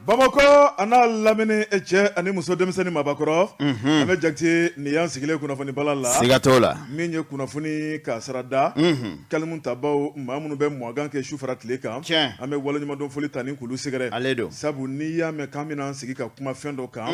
Bamakɔ a n'a lamini, cɛ ani muso, denmisɛnnin, mabakɔrɔ, Ahmed Jakite, nin y'an sigilen kunnafoni bala la. Siga t'o la. Min ye kunnafoni ka sira da kalimu tabaw, maa minnu bɛ mɔgan kɛ su fara tile kan, an bɛ waleɲumandɔn foli ta ni k'olu sɛgɛrɛ. Ale don. Sabu n'i y'a mɛn k'an bɛna an sigi ka kuma fɛn dɔ kan,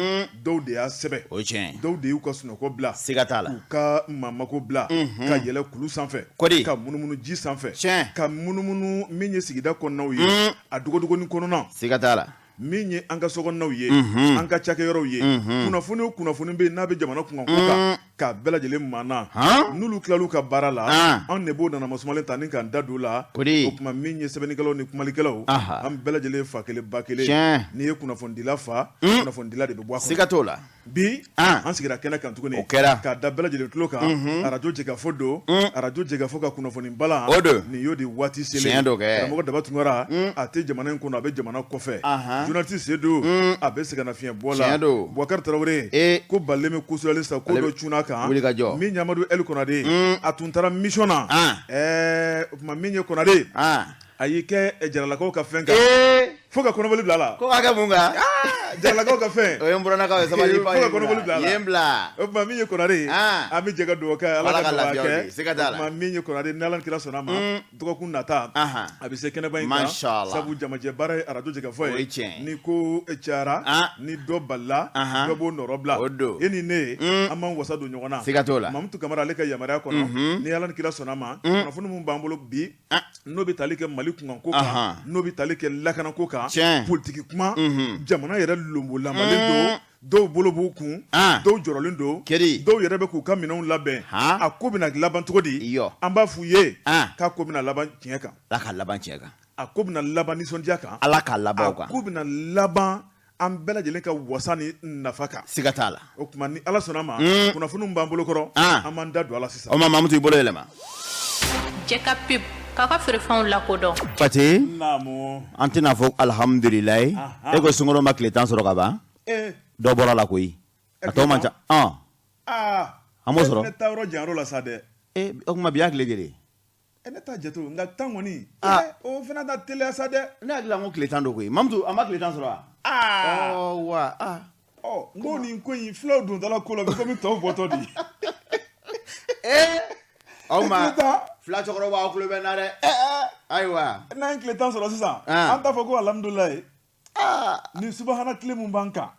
dɔw de y'a sɛbɛ. O ye tiɲɛ. Dɔw de y'u ka sunɔgɔ bila. Siga t'a la. K'u ka mamako bila, ka yɛlɛ kulu sanfɛ. Kodi. Ka munumunu ji sanfɛ. Tiɲɛ. Ka munumunu min ye sigida kɔnɔnaw ye, a dogodogonin kɔnɔna. Siga t'a la. Min ye an ka sokɔnɔnaw ye, an ka cakɛyɔrɔw ye, kunnafoni o kunnafoni bɛ yen n'a bɛ jamana kunkanko kan, k'a bɛɛ lajɛlen maana, n'olu tilal'u ka baara la, anw de b'o nana masumalen ta ni k'an da don la. O tuma, min ye sɛbɛnnikɛlaw ni kumalikɛlaw, an bɛɛ lajɛlen fa kelen ba kelen. N'i ye kunnafonidila fa, kunnafonidila de bɛ bɔ a kɔnɔ. Siga t'o la. Bi an sigira kɛnɛ kan tuguni, o kɛra k'a da bɛɛ lajɛlen tulo kan. Arajo Jɛkafɔ don, arajo Jɛkafɔ ka kunnafoni bala, o don. Nin y'o de waati selen. Tiɲɛ don kɛ. Karamɔgɔ Daba Tunkara, a tɛ jamana in kɔnɔ, a bɛ jamana kɔfɛ. Journaliste Sedu, a bɛ sɛgɛnnafiɲɛ bɔ la. Tiɲɛ don. Bubakari Tarawele, ko balen bɛ kusulali sa, ko dɔ cunna kan. Wuli ka jɔ. Min ye Amadu El Konate, a tun taara mission na. Ɛɛ, o tuma, min ye Konate, a y'i kɛ Jaralakaw ka fɛn kan fo ka kɔnɔboli bila a la. Ko k'a kɛ mun kan? Jaralakaw ka fɛn. O ye n burannakaw ye, sabali. Fo ka kɔnɔboli bila a la. Yen bila. O tuma, min ye Konate, an bɛ jɛ ka dugawu kɛ, Ala ka nɔgɔya kɛ. Siga t'a la. O tuma, min ye Konate, ni Ala ni kira sɔnna a ma, dɔgɔkun nata a bɛ se kɛnɛba in kan. Masha Allah. Sabu jamajɛ baara ye arajo Jɛkafɔ ye. O ye tiɲɛ. Ni ko cayara, ni dɔ balila, dɔ b'o nɔrɔ bila. O don. E ni ne, an b'an wasa don ɲɔgɔn na. Siga t'o la. Mamutu Kamara, ale ka yamaruya kɔnɔ, ni Ala ni kira sɔnna a ma, kunnafoni min b'an bolo bi, n'o bɛ tali kɛ Mali kunkanko kan, n'o bɛ tali kɛ lakanako kan, politiki kuma, jamana yɛrɛ lonbolamalen don, dɔw bolo b'u kun, dɔw jɔrɔlen don, dɔw yɛrɛ bɛ k'u ka minɛnw labɛn. A ko bɛna laban cogo di? An b'a f'u ye k'a ko bɛna laban tiɲɛ kan. Ala ka laban tiɲɛ kan. A ko bɛna laban nisɔndiya kan. Ala ka laban o kan. A ko bɛna laban an bɛɛ lajɛlen ka wasa ni nafa kan. Siga t'a la. O tuma, ni Ala sɔnna a ma, kunnafoniw b'an bolo kɔrɔ, an b'an da don a la sisan. O ma, Mamutu, i bolo yɛlɛma. Jɛka pub k'a ka feerefɛnw lakodɔn. Pate. Naamu. An tɛna fɔ alihamudulilayi, e ko sunkalo ma tile 10 sɔrɔ ka ban, dɔ bɔra la koyi, a tɔ man ca. An b'o sɔrɔ. Ne taa yɔrɔ janyar'o la sa dɛ. O tuma, bi y'a tile joli ye? Ne t'a jate, nka 10 kɔni, o fana ka teliya sa dɛ. Ne hakili la ko tile 10 don koyi, Mamutu, a ma tile 10 sɔrɔ wa? Wa n ko nin ko in, fulaw dontɔla ko la, bɛ komi tɔw bɔtɔ de. Ee, aw ma fula cɛkɔrɔba, aw tulo bɛ n na dɛ. Ayiwa. N'an ye tile 10 sɔrɔ sisan, an t'a fɔ ko alihamudulilayi? Ni subahana tile mun b'an kan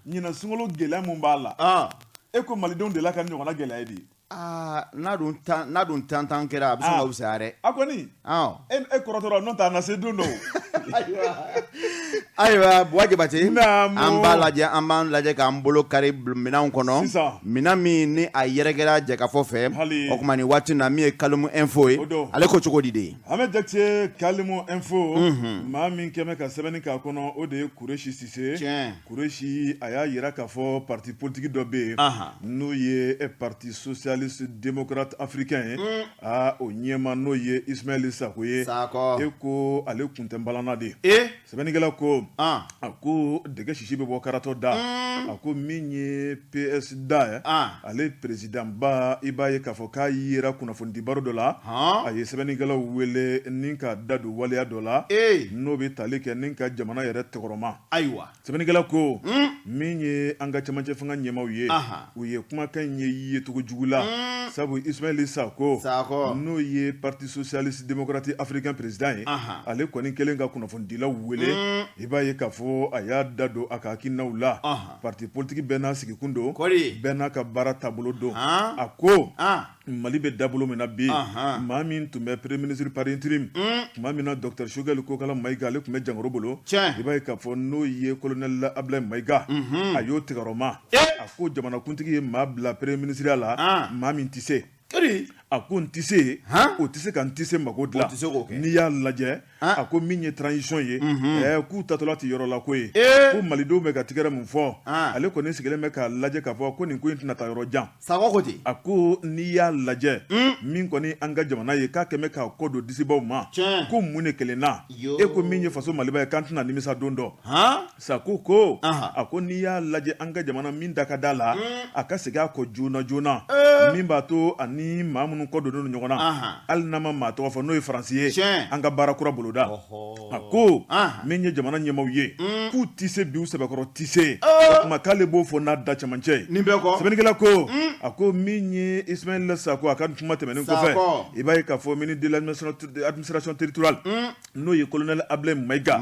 ɲinan, sunkalo gɛlɛya mun b'a la, e ko malidenw delila ka ɲɔgɔnna gɛlɛya ye de? N'a dun tan, n'a dun tan tan kɛra, a bɛ sɔn ka fisaya dɛ. A kɔni, e kɔrɔtɔra, n'o tɛ a na se don dɔw. Ayiwa, Buwa Jabate, an b'a lajɛ, an b'an lajɛ k'an bolo kari minɛnw kɔnɔ sisan, minɛn min ni a yɛrɛkɛra jɛkafɔ fɛ. O tuma, nin waati na, min ye Kalimu Info ye, ale ko cogo di de? Ahmed Jakite, Kalimu Info, maa min kɛmɛ ka sɛbɛnni k'a kɔnɔ, o de ye Kuresi Sise. Kuresi, a y'a jira k'a fɔ parti politique dɔ bɛ yen, n'o ye Parti socialiste démocrate africain ye, aa, o ɲɛmaa, n'o ye Ismaël Sako ye, e ko ale kun tɛ balanna de ye. Sɛbɛnnikɛla ko, a ko dɛgɛ sisi bɛ bɔ karatɔ da. A ko min ye PSDA ye, ale présidentba, i b'a ye k'a fɔ k'a yera kunnafonidi baro dɔ la. A ye sɛbɛnnikɛlaw wele ni ka da don waleya dɔ la, n'o bɛ tali kɛ ni ka jamana yɛrɛ tɔgɔrɔma. Ayiwa. Sɛbɛnnikɛla ko, min ye an ka cɛmancɛ fanga ɲɛmaaw ye, u ye kumakan in ye yecogo jugu la, sabu Ismaël Sako, n'o ye Parti socialiste démocrate africain président ye, ale kɔni kɛlen ka kunnafonidilaw wele, i b'a ye k'a fɔ a y'a da don a ka hakilinaw la. Parti politique bɛɛ n'a sigikun don, bɛɛ n'a ka baara taabolo don. A ko Mali bɛ dabolo min na bi, maa min tun bɛ premier ministre par intérim tuma min na docteur Choguel Kokala Mayiga, ale tun bɛ jankaro bolo, i b'a ye k'a fɔ n'o ye colonel Ablaye Mayiga, a y'o tigɛrɔma. A ko jamanakuntigi ye maa bila premier ministre la, maa min tɛ se. A ko n tɛ se, o tɛ se ka n tɛ se mako dilan. N'i y'a lajɛ, a ko min ye transition ye, k'u tatɔla tɛ yɔrɔ la ko ye, ko malidenw bɛ ka tigɛrɛ mun fɔ, ale kɔni sigilen bɛ k'a lajɛ k'a fɔ ko nin ko in tɛna taa yɔrɔ jan. Sakɔ ko ten. A ko n'i y'a lajɛ, min kɔni an ka jamana ye, k'a kɛmɛ k'a kɔ don disibaw ma, ko mun de kelen na? E ko min ye faso Maliba ye, k'an tɛna nimisa don dɔ. Sako ko, a ko n'i y'a lajɛ, an ka jamana min da ka da la, a ka segin a kɔ joona joona, min b'a to ani maa minnu minnu kɔ donnen don ɲɔgɔn na, hali n'an ma maa tɔgɔ fɔ n'o ye Faransi ye, an ka baara kura boloda. A ko min ye jamana ɲɛmaaw ye, k'u tɛ se bi, u sɛbɛkɔrɔ tɛ se. O tuma k'ale b'o fɔ n'a da cɛmancɛ ye. Nin bɛɛ kɔ, sɛbɛnnikɛla ko, a ko min ye Ismaël Sako, a ka kuma tɛmɛnen kɔfɛ, i b'a ye k'a fɔ ministre de l'administration territoriale, n'o ye colonel Ablaye Mayiga,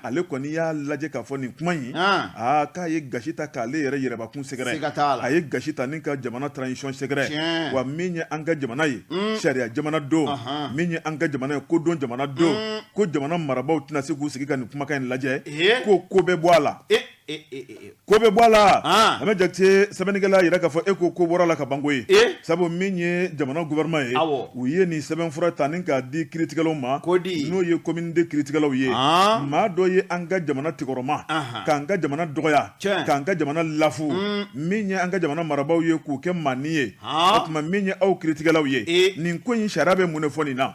ale kɔni y'a lajɛ k'a fɔ nin kuma in, aa, k'a ye gasi ta k'ale yɛrɛ yɛrɛbakun sɛgɛrɛ, a ye gasi ta ni ka jamana transition sɛgɛrɛ. Wa min ye an ka jamana ye, sariya jamana don, min ye an ka jamana ye, kodɔn jamana don, ko jamana marabaaw tɛna se k'u sigi ka nin kumakan in lajɛ, ko ko bɛ bɔ a la. Ko bɛ bɔ a la. An bɛ Jakite, sɛbɛnnikɛla yira k'a fɔ e ko ko bɔra a la ka ban koyi, sabu min ye jamana gouvernement ye, u ye nin sɛbɛnfura ta ni k'a di kiiritigɛlaw ma, n'o ye commune deux kiiritigɛlaw ye. Maa dɔ ye an ka jamana tigɔrɔma, k'an ka jamana dɔgɔya, k'an ka jamana lafu, min ye an ka jamana marabaaw ye k'u kɛ maanin ye. O tuma min ye aw kiiritigɛlaw ye, nin ko in sariya bɛ mun de fɔ nin na?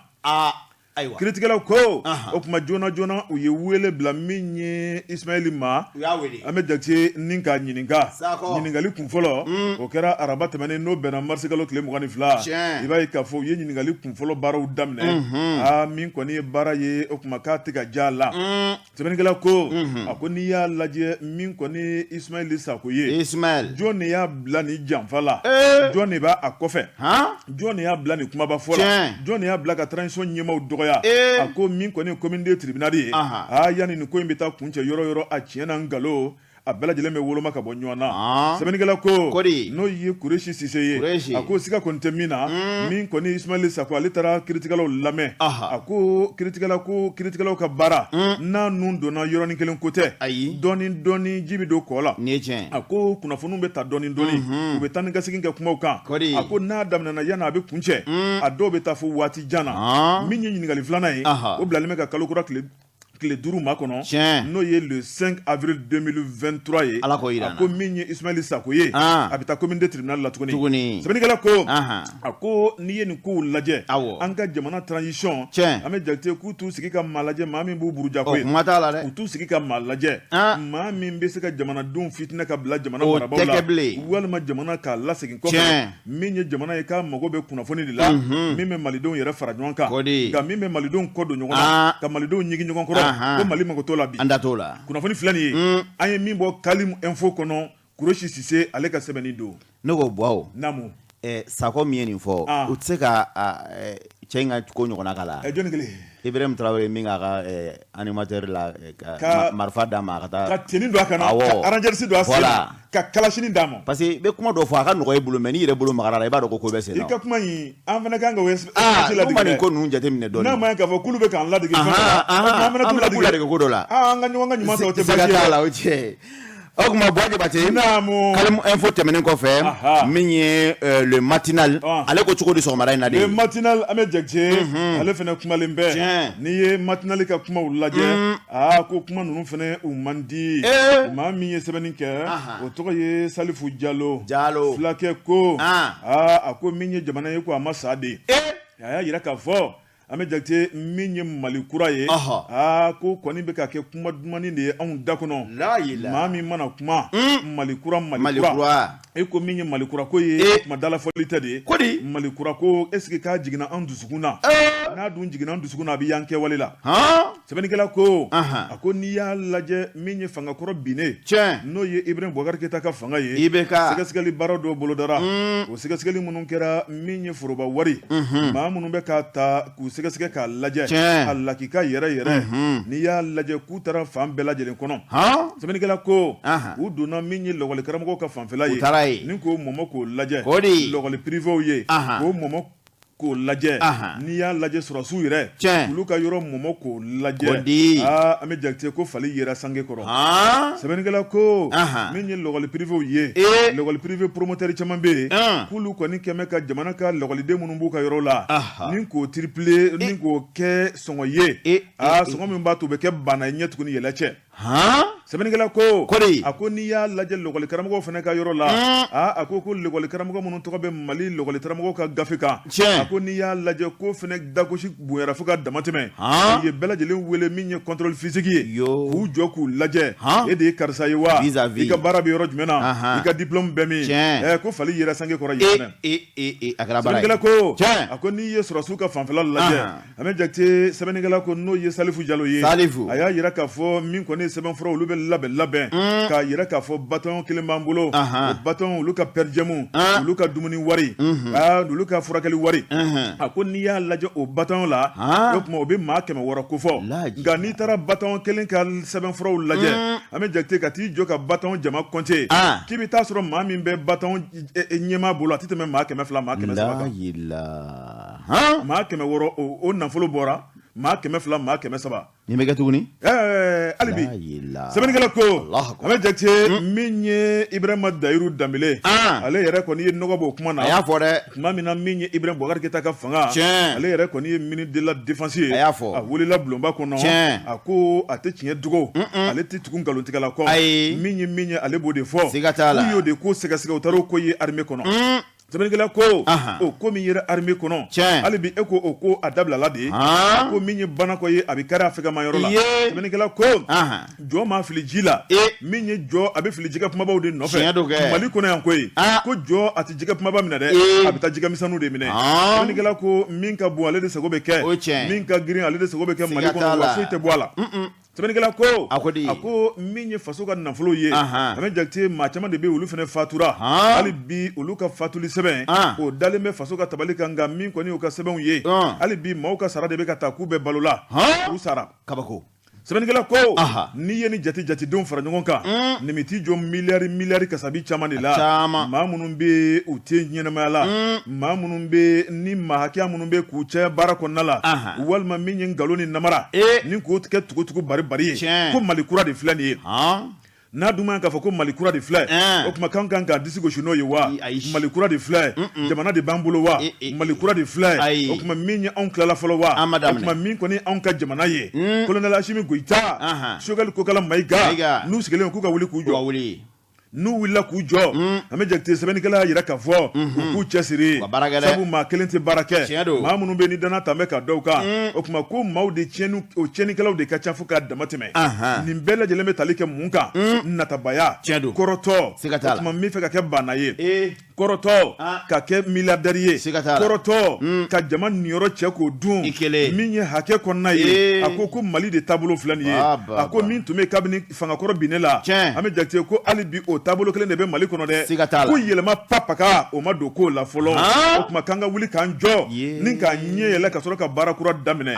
Ayiwa, kiiritigɛlaw ko, o tuma joona joona u ye wele bila min ye Ismaël ma. U y'a wele. An bɛ Jakite ni k'a ɲininka. Ɲininkali kun fɔlɔ, o kɛra araba tɛmɛnen, n'o bɛnna marisikalo tile 22. I b'a ye k'a fɔ u ye ɲininkali kun fɔlɔ baaraw daminɛ. Aa, min kɔni ye baara ye, o tuma k'a tɛ ka diya a la. Sɛbɛnnikɛla ko, a ko n'i y'a lajɛ, min kɔni Ismaël Sako ye, Ismaël, jɔn de y'a bila nin janfa la? Jɔn de b'a a kɔfɛ? Jɔn de y'a bila nin kumaba fɔ la? Jɔn de y'a bila ka transition ɲɛmaaw dɔgɔya? A ko min kɔni ye commune deux tribunal ye, aa, yanni nin ko in bɛ taa kuncɛ yɔrɔ yɔrɔ, a tiɲɛ na nkalon, a bɛɛ lajɛlen bɛ woloma ka bɔ ɲɔgɔn na. Sɛbɛnnikɛla ko, n'o ye Kuresi Sise ye, a ko siga kɔni tɛ min na, min kɔni Ismaël Sako, ale taara kiiritigɛlaw lamɛn. A ko kiiritigɛla ko kiiritigɛlaw ka baara n'a nun donna yɔrɔnin kelen ko tɛ, ayi, dɔɔni dɔɔni ji bɛ don kɔ la. A ko kunnafoniw bɛ ta dɔɔni dɔɔni, u bɛ taa ni ka segin kɛ kumaw kan. A ko n'a daminɛna, yanni a bɛ kuncɛ, a dɔw bɛ taa fo waati jan na. Min ye ɲininkali filanan ye, o bilalen bɛ ka kalo kura tile 5 makɔnɔ, n'o ye le 5 avril 2023 ye. Ala k'o jira. A ko min ye Ismaël Sako ye, a bɛ taa commune deux tribunal la tuguni. Sɛbɛnnikɛla ko, a ko n'i ye nin kow lajɛ, an ka jamana transition, an bɛ Jakite, k'u t'u sigi ka maa lajɛ, maa min b'u buruja koyi. Kuma t'a la dɛ. U t'u sigi ka maa lajɛ, maa min bɛ se ka jamanadenw fitinɛ ka bila jamana marabaaw la, walima jamana k'a lasegin kɔfɛ. Min ye jamana ye k'a mago bɛ kunnafoni de la, min bɛ malidenw yɛrɛ fara ɲɔgɔn kan, nka min bɛ malidenw kɔ don ɲɔgɔn na, ka malidenw ɲigin ɲɔgɔn kɔrɔ, ko Mali mago t'o la bi. An da t'o la. Kunnafoni filɛ nin ye, an ye min bɔ Kalim Info kɔnɔ, Kuresi Sise ale ka sɛbɛnni don. Ne ko Buwa, naamu. Sakɔ min ye nin fɔ, u tɛ se ka cɛ in ka ko ɲɔgɔnna k'a la. Jɔnni kelen? Ibrahim Traoré min k'a ka animateur la, ka marifa d'a ma a ka taa ka tenue don a kan na, ka rangers don a sen na, ka kalashini d'a ma. Parce que i bɛ kuma dɔ fɔ, a ka nɔgɔ i bolo, mais n'i yɛrɛ bolo magara la, i b'a dɔn ko ko bɛ sen na. I ka kuma in, an fana kan ka o expertise ladege dɛ. N'u ma nin ko ninnu jateminɛ dɔɔnin. N'a ma ɲɛ k'a fɔ k'olu bɛ k'an ladege fɛn dɔ la, an fana t'u ladege ko dɔ la. An ka ɲɔgɔn ka ɲuman ta, o tɛ baasi ye. Siga t'a la, o tiɲɛ. O tuma Buwa Jabate, naamu, Kalimu Info tɛmɛnen kɔfɛ, min ye le matinal, ale ko cogo di sɔgɔmada in na de? Le matinal, an bɛ Jakite, ale fana kumalen bɛ. N'i ye matinal ka kumaw lajɛ, aa, ko kuma ninnu fana u man di. Maa min ye sɛbɛnni kɛ, o tɔgɔ ye Salifu Jalo. Jalo fulakɛ ko, aa, a ko min ye jamana ye, ko a ma sa de. A y'a jira k'a fɔ, an bɛ Jakite, min ye Mali kura ye, aa, ko kɔni bɛ ka kɛ kuma dumannin de ye anw da kɔnɔ. Maa min mana kuma Mali kura, Mali kura, e ko min ye Mali kura ko ye, kuma dalafɔli tɛ de. Ko di Mali kura ko, est-ce que k'a jiginna an dusukun na? N'a dun jiginna an dusukun na, a bɛ y'an kɛwale la. Sɛbɛnnikɛla ko, a ko n'i y'a lajɛ, min ye fanga kɔrɔ binnen, n'o ye Ibrahim Boubacar Keita ka fanga ye, IBK, sɛgɛsɛgɛli baara dɔw bolodara. O sɛgɛsɛgɛli minnu kɛra, min ye foroba wari, maa minnu bɛ k'a ta k'u sɛgɛsɛgɛ k'a lajɛ, a lakika yɛrɛ yɛrɛ, n'i y'a lajɛ k'u taara fan bɛɛ lajɛlen kɔnɔ. Sɛbɛnnikɛla ko, u donna min ye lɔkɔli karamɔgɔw ka fanfɛla ye, ni k'o mɔmɔ k'o lajɛ, lɔkɔli pirivew ye, k'o mɔmɔ k'o lajɛ. N'i y'a lajɛ, sɔrɔdasiw yɛrɛ, olu ka yɔrɔ mɔmɔ k'o lajɛ. Aa, an bɛ Jakite, ko fali yera sange kɔrɔ. Sɛbɛnnikɛla ko, min ye lɔkɔli pirivew ye, lɔkɔli pirive promoteur caman bɛ yen, k'olu kɔni kɛmɛ ka jamana ka lɔkɔliden minnu b'u ka yɔrɔ la, ni k'o triplé, ni k'o kɛ sɔngɔ ye, aa, sɔngɔ min b'a to u bɛ kɛ bana ye ɲɛ tuguni yɛlɛ cɛ. Sɛbɛnnikɛla ko kodi a ko n'i y'a lajɛ lɔkɔlikaramɔgɔw fana ka yɔrɔ la aa a ko ko lɔkɔlikaramɔgɔ minnu tɔgɔ bɛ Mali lɔkɔlikaramɔgɔw ka gafe kan a ko n'i y'a lajɛ ko fana dagosi bonyara fo ka damatɛmɛ u ye bɛɛ lajɛlen wele min ye contrôle physique ye k'u jɔ k'u lajɛ e de ye karisa ye wa i ka baara bɛ yɔrɔ jumɛn na i ka diplôme bɛ min ko fali yera sange kɔrɔ yen sɛbɛnnikɛla ko a ko n'i ye sɔrɔdasiw ka fanfɛla lajɛ An bɛ Jakite sɛbɛnnikɛla ko n'o ye Salifu Jalo ye, Salifu, a y'a jira k'a fɔ min kɔni ye sɛbɛnfura olu bɛ labɛn labɛn, un, k'a jira k'a fɔ bataillon kelen b'an bolo, anhan, o bataillon olu ka per diem, an, olu ka dumuni wari, unhun, aa olu ka furakɛli wari, unhun, a ko n'i y'a lajɛ o bataillon la, han, o tuma o bɛ maa 600 kofɔ, laji, nka n'i taara bataillon kelen ka sɛbɛnfuraw lajɛ, un, an bɛ Jakite ka t'i jɔ ka bataillon jama compter, an, k'i bɛ taa sɔrɔ maa min bɛ bataillon ɲɛmaa bolo a tɛ tɛmɛ maa 200 maa 300 kan. La maa 600 o nafolo bɔra maa 200 maa 300 nin bɛ kɛ tuguni hali bi sɛbɛnnikɛla ko an bɛ Jakite min ye Ibrahima Dayiru Danbele ale yɛrɛ kɔni ye nɔgɔ b'o kuma na a y'a fɔ dɛ tuma min na min ye Ibrahim Boubacar Keita ka fanga ale yɛrɛ kɔni ye ministre de la défense ye a y'a fɔ a wulila bulonba kɔnɔ a ko a tɛ tiɲɛ dogo ale tɛ tugu nkalontigɛla kɔ ayi min ye ale b'o de fɔ siga t'a la k'u y'o de ko sɛgɛsɛgɛ u taara o ko ye armée kɔnɔ Sɛbɛnnikɛla ko o ko min yera armée kɔnɔ hali bi e ko o ko a dabilala de ye ko min ye banakɔ ye a bɛ kari a fɛgɛma yɔrɔ la sɛbɛnnikɛla ko jɔ maa fili ji la min ye jɔ a bɛ fili jɛgɛ kumabaw de nɔfɛ Mali kɔnɔ yan koyi ko jɔ a tɛ jɛgɛ kumaba minɛ dɛ a bɛ taa jɛgɛ misɛnninw de minɛ sɛbɛnnikɛla ko min ka bon ale de sago bɛ kɛ min ka girin ale de sago bɛ kɛ Mali kɔnɔ wa foyi tɛ bɔ a la Sɛbɛnnikɛla ko a ko a ko min ye faso ka nafolo ye an bɛ Jakite maa caman de bɛ olu fana fatura hali bi olu ka fatuli sɛbɛn o dalen bɛ faso ka tabali kan nka min kɔni y'u ka sɛbɛnw ye hali bi maaw ka sara de bɛ ka taa k'u bɛ balo la u sara kabako sɛbɛnnikɛla ko n'i ye nin jate jatedenw fara ɲɔgɔn kan nin bɛ t'i jɔ miliyari miliyari kasabi caman de la maa minnu bɛ u tɛ ɲɛnamaya la maa minnu bɛ ni maa hakɛya minnu bɛ k'u cɛ baara kɔnɔna la walima min ye nkalon ni namara ni k'o kɛ tugutugu bari bari ye ko Mali kura de filɛ nin ye n'a dun man k'a fɔ ko Mali kura de filɛ o tuma k'an kan k'an disi gosi n'o ye wa Mali kura de filɛ jamana de b'an bolo wa Mali kura de filɛ o tuma min ye anw tilala fɔlɔ wa o tuma min kɔni anw ka jamana ye colonel Asimi Goyita Sogɛli Kokala Mayiga n'u sigilen k'u ka wuli k'u jɔ n'u wulila k'u jɔ an bɛ Jakite sɛbɛnnikɛla y'a jira k'a fɔ u k'u cɛsiri sabu maa kelen tɛ baara kɛ maa minnu bɛ ni danaya ta bɛ ka dɔw kan o tuma ko maaw de o tiɲɛnikɛlaw de ka ca fo k'a dama tɛmɛ nin bɛɛ lajɛlen bɛ tali kɛ mun kan natabaya kɔrɔtɔ o tuma min fɛ ka kɛ baana ye kɔrɔtɔ ka kɛ milliardaire ye kɔrɔtɔ ka jama niyɔrɔ cɛ k'o dun min ye hakɛ kɔnɔna ye a ko ko Mali de taabolo filɛ nin ye a ko min tun bɛ kabini fangakɔrɔ binnen la an bɛ Jakite ko hali bi o taabolo kelen de bɛ Mali kɔnɔ dɛ ko yɛlɛma papaka o ma don ko la fɔlɔ o tuma k'an ka wuli k'an jɔ ni k'an ɲɛ yɛlɛ ka sɔrɔ ka baara kura daminɛ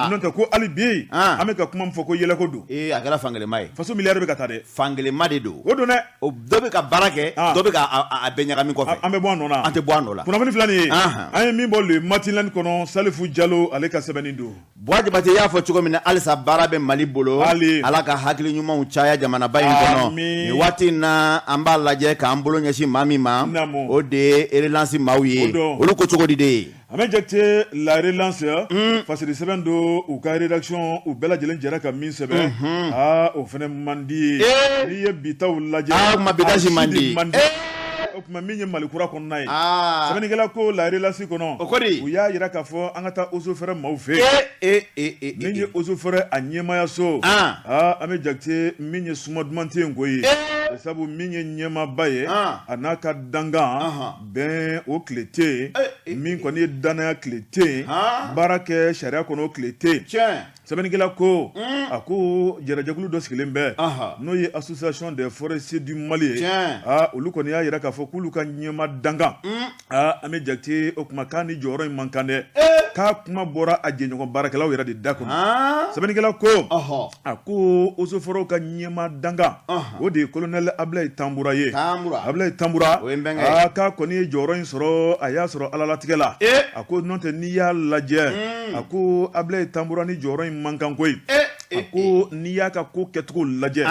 n'o tɛ ko hali bi an bɛ ka kuma min fɔ ko yɛlɛko don a kɛra fankelenma ye faso miliyari bɛ ka taa dɛ fankelenma de don o don dɛ O dɔ bɛ ka baara kɛ dɔ bɛ a bɛɛ ɲagami kɔfɛ an bɛ bɔ a nɔ na an tɛ bɔ a nɔ la kunnafoni filɛ nin ye an ye min bɔ Le Matin kɔnɔ Salifu Jalo ale ka sɛbɛnni don Buwa Jabate y'a fɔ cogo min na halisa baara bɛ Mali bolo Ala ka hakili ɲumanw caya jamanaba in kɔnɔ nin waati in na an b'a lajɛ k'an bolo ɲɛsin maa min ma o de ye Relance maaw ye olu ko cogo di de ye An bɛ Jakite La Relance fasiri sɛbɛn don u ka rédaction u bɛɛ lajɛlen jɛra ka min sɛbɛn aa o fana man di ye n'i ye bi taw lajɛ bi si man di o tuma min ye Mali kura kɔnɔna ye sɛbɛnnikɛla ko La Relance kɔnɔ o u y'a jira k'a fɔ an ka taa eaux et forêts maaw fɛ yen min ye eaux et forêts a ɲɛmaayaso aa an bɛ Jakite min ye suma duman tɛ yen koyi sabu min ye ɲɛmaaba ye a n'a ka dankan bɛn o tile tɛ yen min kɔni ye dannaya tile tɛ yen baara kɛ sariya kɔnɔ o tile tɛ yen sɛbɛnnikɛla ko a ko jɛrɛjɛkulu dɔ sigilen bɛ n'o ye association des forestiers du Mali ye aa olu kɔni y'a jira k'a fɔ k'olu ka ɲɛmaa dankan aa an bɛ Jakite o tuma k'a ni jɔyɔrɔ in man kan dɛ k'a kuma bɔra a jɛɲɔgɔn baarakɛlaw yɛrɛ de da kɔnɔ sɛbɛnnikɛla ko a ko eaux et forêts ka ɲɛmaa dankan o de ye colonel Ablaye Tanbura ye Ablaye Tanbura aa k'a kɔni ye jɔyɔrɔ in sɔrɔ a y'a sɔrɔ Ala latigɛ la a ko n'o tɛ n'i y'a lajɛ a ko Ablaye Tanbura ni jɔyɔrɔ in man kan koyi. A ko n'i y'a ka ko kɛcogo lajɛ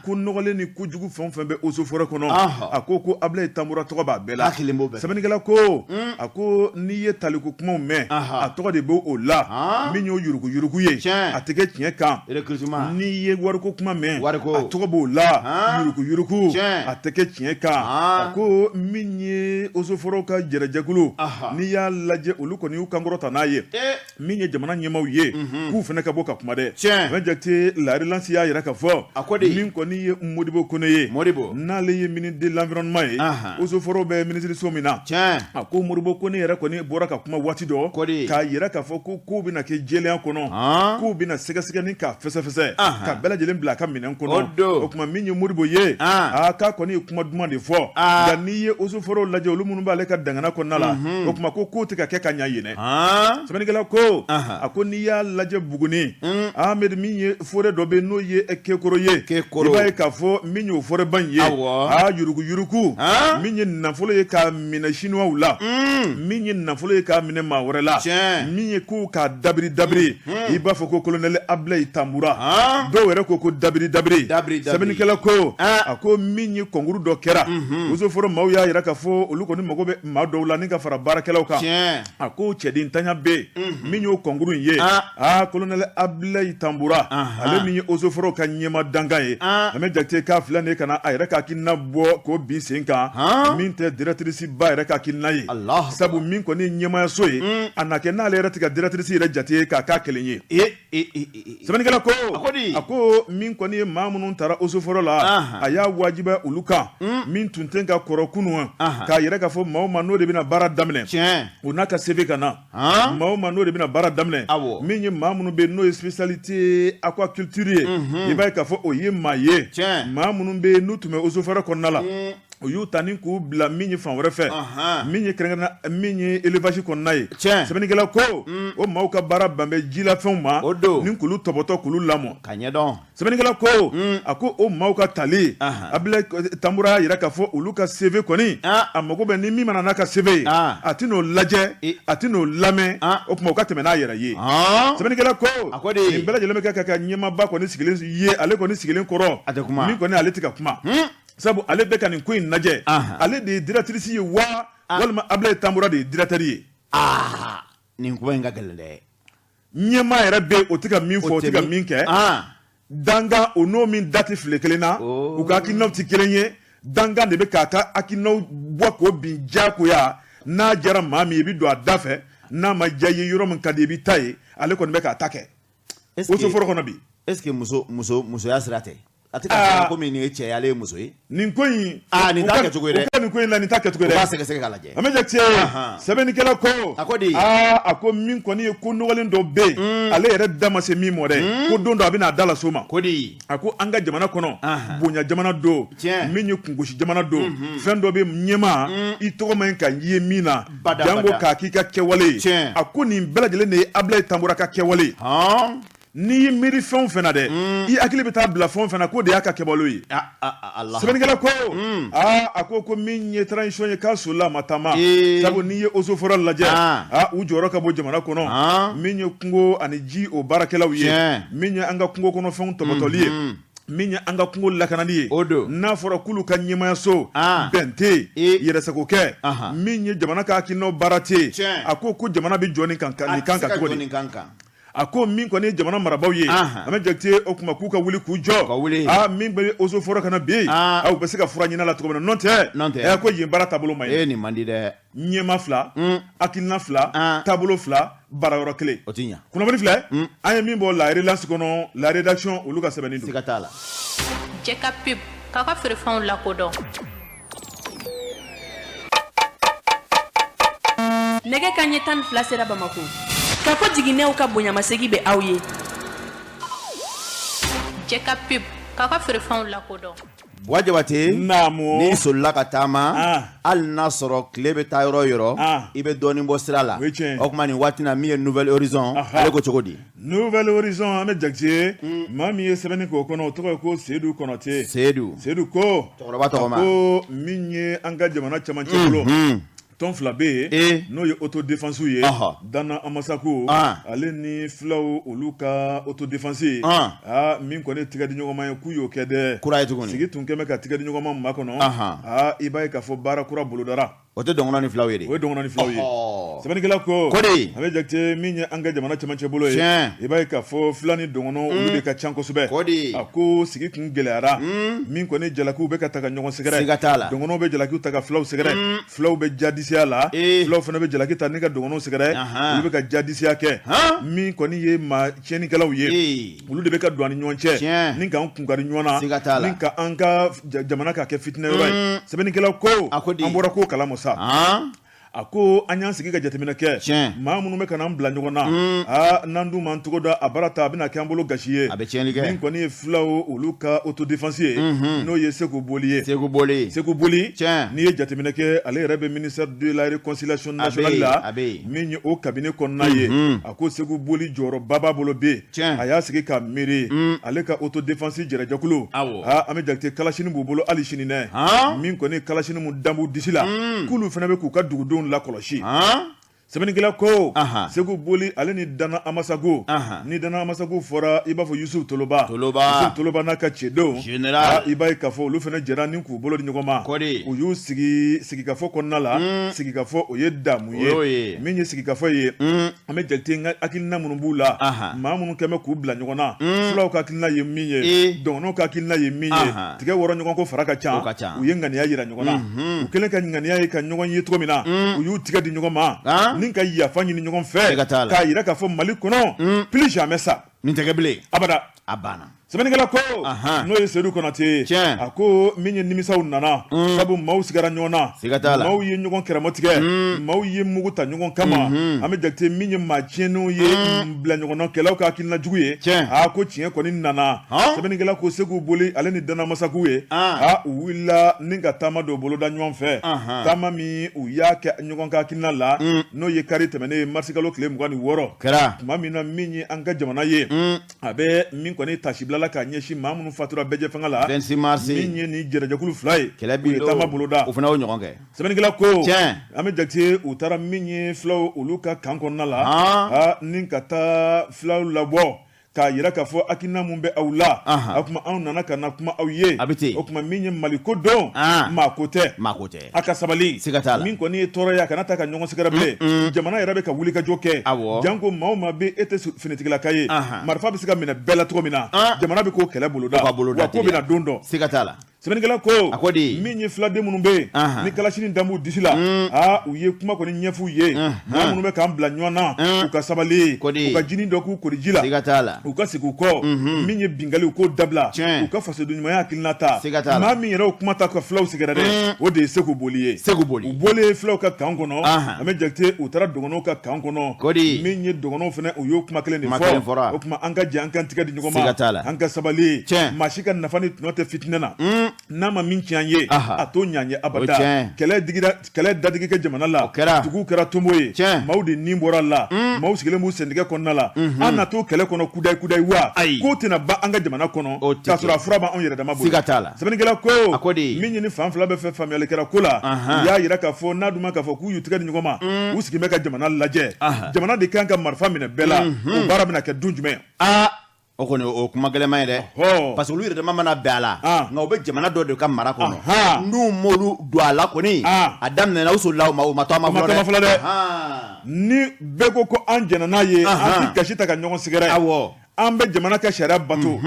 ko nɔgɔlen ni kojugu fɛn o fɛn bɛ eaux et forêts kɔnɔ a ko ko Ablaye Tambura tɔgɔ b'a bɛɛ la sɛbɛnnikɛla ko a ko n'i ye taliko kumaw mɛn a tɔgɔ de b'o la min y'o yuruguyurugu ye a tɛ kɛ tiɲɛ kan n'i ye wariko kuma mɛn a tɔgɔ b'o la yuruguyurugu a tɛ kɛ tiɲɛ kan a ko min ye eaux et forêts ka jɛrɛjɛkulu n'i y'a lajɛ olu kɔni y'u kankɔrɔta n'a ye min ye jamana ɲɛmaaw ye k'u fana ka bɔ ka kuma dɛ Tiɲɛ. Jakite La Relance y'a yira k'a fɔ A ko di? min kɔni ye Modibo Kone ye Modibo. n'ale ye ministre de l'environnement ye Anhan. eaux et forêts bɛ minisiriso min na Tiɲɛ. a ko Modibo Kone yɛrɛ kɔni bɔra ka kuma waati dɔ Ko di? k'a yira k'a fɔ ko kow bɛna kɛ jɛlenya kɔnɔ Han. kow bɛna sɛgɛsɛgɛ ni k'a fɛsɛfɛsɛ Anhan. ka bɛɛ lajɛlen bila a ka minɛn kɔnɔ O don. o tuma min ye Modibo ye An. aa k'a kɔni ye kuma duman de fɔ Aa. nka n'i ye eaux et forêts lajɛ olu minnu b'ale ka dangana kɔnɔna la o tuma ko kow tɛ ka kɛ ka ɲa yen dɛ Han. Sɛbɛnnikɛla ko Anhan. a ko n'i y'a lajɛ Buguni Ahmed min ye forêt dɔ bɛ n'o ye Kekoro ye Kekoro. i b'a ye k'a fɔ min y'o forêt ba in ye Awɔ. aa yuruguyurugu Han. min ye nafolo ye k'a minɛ chinois la min ye nafolo ye k'a minɛ maa wɛrɛ la Tiɲɛ. min ye ko k'a dabiri dabiri i b'a fɔ ko colonel Ablaye Tambura Han. dɔw yɛrɛ ko ko dabiri dabiri Dabiri dabiri. sɛbɛnnikɛla ko Ah. a ko min ye concours dɔ kɛra eaux et forêts maaw y'a yira k'a fɔ olu kɔni mago bɛ maa dɔw la ni ka fara baarakɛlaw kan Tiɲɛ. a ko cɛdentanya bɛ yen min y'o concours in ye aa colonel Ablaye Tambura ale min ye eaux et forêts ka ɲɛmaa dankan ye Ahmed Jakite k'a filɛ nin ye ka na a yɛrɛ ka hakilina bɔ k'o bin sen kan min tɛ directrice ba yɛrɛ ka hakilina ye sabu min kɔni ye ɲɛmaayaso ye a na kɛ n'ale yɛrɛ tɛ ka directrice yɛrɛ jate ye k'a k'a kelen ye sɛbɛnnikɛla ko a ko min kɔni ye maa minnu taara eaux et forêts la a y'a wajibiya olu kan min tun tɛ ka kɔrɔ kunun k'a yira k'a fɔ maa o maa n'o de bɛna baara daminɛ o n'a ka CV ka na maa o maa n'o de bɛna baara daminɛ min ye maa minnu bɛ n'o ye spécialité aquaculture ye i b'a ye k'a fɔ o ye maa ye maa minnu bɛ n'u tun bɛ eaux et forêts kɔnɔna la u y'u ta ni k'u bila min ye fan wɛrɛ fɛ min ye kɛrɛnkɛrɛn min ye élevage kɔnɔna ye sɛbɛnnikɛla ko o maaw ka baara ban bɛ jilafɛnw ma ni k'olu tɔbɔtɔ k'olu lamɔ ka ɲɛdɔn sɛbɛnnikɛla ko a ko o maaw ka tali Ablaye Tambura y'a yira k'a fɔ olu ka CV kɔni a mago bɛ ni min mana n'a ka CV ye a tɛn'o lajɛ a tɛn'o lamɛn o tuma o ka tɛmɛ n'a yɛrɛ ye sɛbɛnnikɛla ko nin bɛɛ lajɛlen bɛ kɛ ka ɲɛmaaba kɔni sigilen ye ale kɔni sigilen kɔrɔ min kɔni ale tɛ ka kuma sabu ale bɛ ka nin ko in lajɛ ale de ye directrice ye wa walima Ablaye Tambura de ye directeur ye nin kuma in ka gɛlɛn dɛ ɲɛmaa yɛrɛ bɛ o tɛ ka min fɔ o tɛ ka min kɛ dankan o n'o min da tɛ file kelen na u ka hakilinaw tɛ kelen ye dankan de bɛ k'a ka hakilinaw bɔ k'o bin diyagoya n'a diyara maa min ye i bɛ don a da fɛ n'a ma diya i ye yɔrɔ min ka di i bɛ taa yen ale kɔni bɛ k'a ta kɛ eaux et forêts kɔnɔ bi est ce que muso muso musoya sira tɛ a tɛ ka komi nin ye cɛ ye ale ye muso ye nin ko in aa nin t'a kɛcogo ye dɛ u ka nin ko in la nin t'a kɛcogo ye dɛ u b'a sɛgɛsɛgɛ k'a lajɛ an bɛ jate sɛbɛnnikɛla ko a ko di aa a ko min kɔni ye ko nɔgɔlen dɔ bɛ yen ale yɛrɛ da ma se min mɔ dɛ ko don dɔ a bɛna a da las'o ma ko di a ko an ka jamana kɔnɔ bonya jamana don min ye kungosi jamana don fɛn dɔ bɛ ɲɛmaa i tɔgɔ man ɲi ka ye min na jango k'a k'i ka kɛwale ye a ko nin bɛɛ lajɛlen de ye Ablaye Tambura ka kɛwale ye n'i y'i miiri fɛn o fɛn na dɛ i hakili bɛ taa bila fɛn o fɛn na k'o de y'a ka kɛwale ye sɛbɛnnikɛla ko aa a ko ko min ye transition ye k'a solila a ma taama sabu n'i ye eaux et forêts lajɛ aa u jɔyɔrɔ ka bon jamana kɔnɔ min ye kungo ani ji o baarakɛlaw ye min ye an ka kungo kɔnɔfɛnw tɔbɔtɔli ye min ye an ka kungo lakanali ye o don n'a fɔra k'olu ka ɲɛmayaso bɛn tɛ yen yɛrɛsago kɛ min ye jamana ka hakilinaw baara tɛ yen a ko ko jamana bɛ jɔ nin kan cogo di a ko min kɔni ye jamana marabaaw ye an bɛ jate o tuma k'u ka wuli k'u jɔ aa min bɛ eaux et forêts kana bi aw bɛ se ka fura ɲini a la cogo min na n'o tɛ ko yen baara taabolo man ɲi nin man di dɛ ɲɛmaa fila hakilina fila taabolo fila baara yɔrɔ kelen o tɛ ɲa kunnafoni filɛ an ye min bɔ la relance kɔnɔ la rédaction olu ka sɛbɛnni don siga t'a la Jɛ ka pub k'aw ka feerefɛnw lakodɔn Nɛgɛ kanɲɛ 12 sera Bamakɔ Kako jiginɛw ka bonyamasegin bɛ aw ye Jɛ ka pub k'aw ka feerefɛnw lakodɔn Buwa Jabate naamu n'i solila ka taama ah. hali n'a sɔrɔ tile bɛ taa yɔrɔ o yɔrɔ ah. i bɛ dɔɔnin bɔ sira la O ye tiɲɛ ye. o tuma nin waati na min ye Nouvel Horizon ale ko cogo di Nouvel Horizon an bɛ Jakite maa min ye sɛbɛnni k'o kɔnɔ o tɔgɔ ye ko Seyidu Kɔnɔte Seyidu Seyidu ko cɛkɔrɔba tɔgɔma ko min ye an ka jamana cɛmancɛ bolo Tɔn fila bɛ yen n'o ye autodéfense ye, Dana Amasaku ale ni fulaw olu ka autodéfense ye. Aa, min kɔni tigɛ di ɲɔgɔnma ye, k'u y'o kɛ dɛ. Kura ye tuguni. Sigi tun kɛmɛ ka tigɛ di ɲɔgɔnma makɔnɔ. Aa, i b'a ye k'a fɔ baara kura bolodara. O tɛ dɔngɔnɔ ni fulaw ye de. O ye dɔngɔnɔ ni fulaw ye. Sɛbɛnnikɛla ko. Ko de. A bɛ jate min ye an ka jamana cɛmancɛ bolo ye. I b'a ye k'a fɔ fula ni dɔngɔnɔ olu de ka ca kosɛbɛ. Ko de. A ko sigi tun gɛlɛyara. Min kɔni jalakiw bɛ ka ta ka ɲɔgɔn sɛgɛrɛ. Siga t'a la. Dɔngɔnɔw bɛ jalakiw ta ka fulaw sɛgɛrɛ. Fulaw bɛ jadisiya la. Fulaw fana bɛ jalaki ta ni ka dɔngɔnɔw sɛgɛrɛ. Olu bɛ ka jadisiya kɛ. Min kɔni ye maa tiɲɛnikɛlaw ye. Olu de bɛ ka don an ni ɲɔgɔn cɛ ni k'an kunkari ɲɔgɔn na, ni ka an ka jamana ka kɛ fitinɛ yɔrɔ ye. Sɛbɛnnikɛla ko an bɔra ko kalama sa. A ko an y'an sigi ka jateminɛ kɛ, maa minnu bɛ ka n'an bila ɲɔgɔn na, aa, n'an dun m'an tɔgɔ da a baara ta, a bɛna kɛ an bolo gasi ye. A bɛ tiɲɛni kɛ. Min kɔni ye fulaw olu ka autodéfense ye, n'o ye Seku Boli ye. Seku Boli. Seku Boli, n'i ye jateminɛ kɛ, ale yɛrɛ bɛ ministère de la réconciliation nationale la, min ye o cabinet kɔnɔna ye. A ko Seku Boli jɔyɔrɔba b'a bolo bi. A y'a sigi ka miiri, ale ka autodéfense jɛrɛjɛkulu, aa, an bɛ jate kalasini b'u bolo hali sini dɛ. Min kɔni kalasini mun dan b'u disi la, k'olu fana bɛ k'u ka dugudenw lakɔlɔsi. Sɛbɛnnikɛla ko Seku Boli ale ni Dana Amasago, ni Dana Amasago fɔra, i b'a fɔ Yusuf Toloba, Yusuf Toloba n'a ka cɛdenw, i b'a ye k'a fɔ olu fana jɛra ni k'u bolo di ɲɔgɔn ma. U y'u sigi sigikafɔ kɔnɔna la. Sigikafɔ, o ye damu ye. Min ye sigikafɔ ye, an bɛ jate n ka hakilina minnu b'u la, maa minnu kɛmɛ k'u bila ɲɔgɔn na, fulaw ka hakilina ye min ye, dɔgɔnɔw ka hakilina ye min ye, tigɛ wɔrɔ ɲɔgɔn ko fara ka ca. U ye ŋaniya yira ɲɔgɔn na. U kɛlen ka ŋaniya ye ka ɲɔgɔn ye cogo min na, u y'u tigɛ di ɲɔgɔn ma ni ka yafa ɲini ɲɔgɔn fɛ, k'a yira k'a fɔ Mali kɔnɔ, plus jamais ça. Nin tɛ kɛ bilen. Abada. A banna. Sɛbɛnnikɛla ko, n'o ye Sedu Konate ye, a ko min ye nimisaw nana, sabu maaw sigara ɲɔgɔn na, maaw ye ɲɔgɔn kɛrɛmɔ tigɛ, maaw ye mugu ta ɲɔgɔn kama. An bɛ jate min ye maa tiɲɛnenw ye, bila ɲɔgɔnnakɛlaw ka hakilina jugu ye. A ko tiɲɛ kɔni nana. Sɛbɛnnikɛla ko Seku Boli ale ni Dana Masaku ye, a u wulila ni ka taama dɔ boloda ɲɔgɔn fɛ, taama min u y'a kɛ ɲɔgɔn ka hakilina la, n'o ye kari tɛmɛnen ye, marisikalo tile 26. Kɛra tuma min na min ye an ka jamana ye, a bɛ min kɔni tasibila la k'a ɲɛsin maa minnu fatura bɛɛjɛ fanga la, 26 mars, min ye ni jɛrɛjɛkulu fila ye, u ye taama boloda. O fana y'o ɲɔgɔn kɛ. Sɛbɛnnikɛla ko an bɛ jate u taara min ye fulaw olu ka kan kɔnɔna la, ni ka taa fulaw labɔ k'a yira k'a fɔ hakilina mun bɛ aw la, o tuma anw nana ka na kuma aw ye. A bɛ ten. O tuma min ye Mali ko don, maa ko tɛ. Maa ko tɛ. A ka sabali. Siga t'a la. Min kɔni ye tɔɔrɔ ye, a kana taa ka ɲɔgɔn sɛgɛrɛ bilen. Jamana yɛrɛ bɛ ka wuli ka jɔ kɛ. Janko maa o maa bɛ e tɛ finitigilaka ye, marifa bɛ se ka minɛ bɛɛ la cogo min na, jamana bɛ k'o kɛlɛ boloda, wa ko bɛna don dɔ. Siga t'a la. Sɛbɛnnikɛla ko, a ko di, min ye filaden minnu bɛ yen ni kalasini dan b'u disi la, aa, u ye kuma kɔni ɲɛf'u ye. Maa minnu bɛ k'an bila ɲɔgɔn na, u ka sabali, u ka jinin dɔ k'u koliji la. Siga t'a la. U ka segin u kɔ. Min ye binkanni, u k'o dabila, u ka fasoden ɲumanya hakilina ta. Siga t'a la. Maa min yɛrɛ o kuma ta ka fulaw sɛgɛrɛ dɛ, o de ye Seku Boli ye. Seku Boli. U bɔlen fulaw ka kan kɔnɔ, an bɛ jate u taara dɔgɔnɔw ka kan kɔnɔ. Ko di, min ye dɔgɔnɔw fana, u y'o kuma kelen de fɔ. O tuma an ka jɛ an k'an tigɛ di ɲɔgɔn ma. Siga t'a la. An ka sabali. Maa si ka nafa ni tɔnɔ tɛ fitinɛ na. N'a ma min tiɲɛ an ye, a t'o ɲɛ an ye abada. Kɛlɛ digira, kɛlɛ dadigi kɛ jamana la, duguw kɛra tonbo ye, maaw de nin bɔra la, maaw sigilen b'u sentigɛ kɔnɔna la. An na to kɛlɛ kɔnɔ kudayi kudayi wa? K'o tɛna ban an ka jamana kɔnɔ k'a sɔrɔ a fura b'anw yɛrɛ dama bolo. Siga t'a la. Sɛbɛnnikɛla ko, min ɲini fan fila bɛɛ fɛ, faamuyali kɛra ko la. U y'a yira k'a fɔ n'a dun ma k'a fɔ k'u y'u tigɛ di ɲɔgɔn ma, u sigilen bɛ ka jamana lajɛ. Jamana de kan ka marifa minɛ bɛɛ la. O baara bɛna kɛ don jumɛn? O kɔni o kuma gɛlɛnman ye dɛ, parce que olu yɛrɛ dama mana bɛn a la, nka u bɛ jamana dɔ de ka mara kɔnɔ, n'u m'olu don a la kɔni, a daminɛna u solila u ma, u ma to a ma fɔlɔ dɛ. Ni bɛɛ ko ko an jɛnna n'a ye, an tɛ gasi ta ka ɲɔgɔn sɛgɛrɛ, an bɛ jamana ka sariya bato,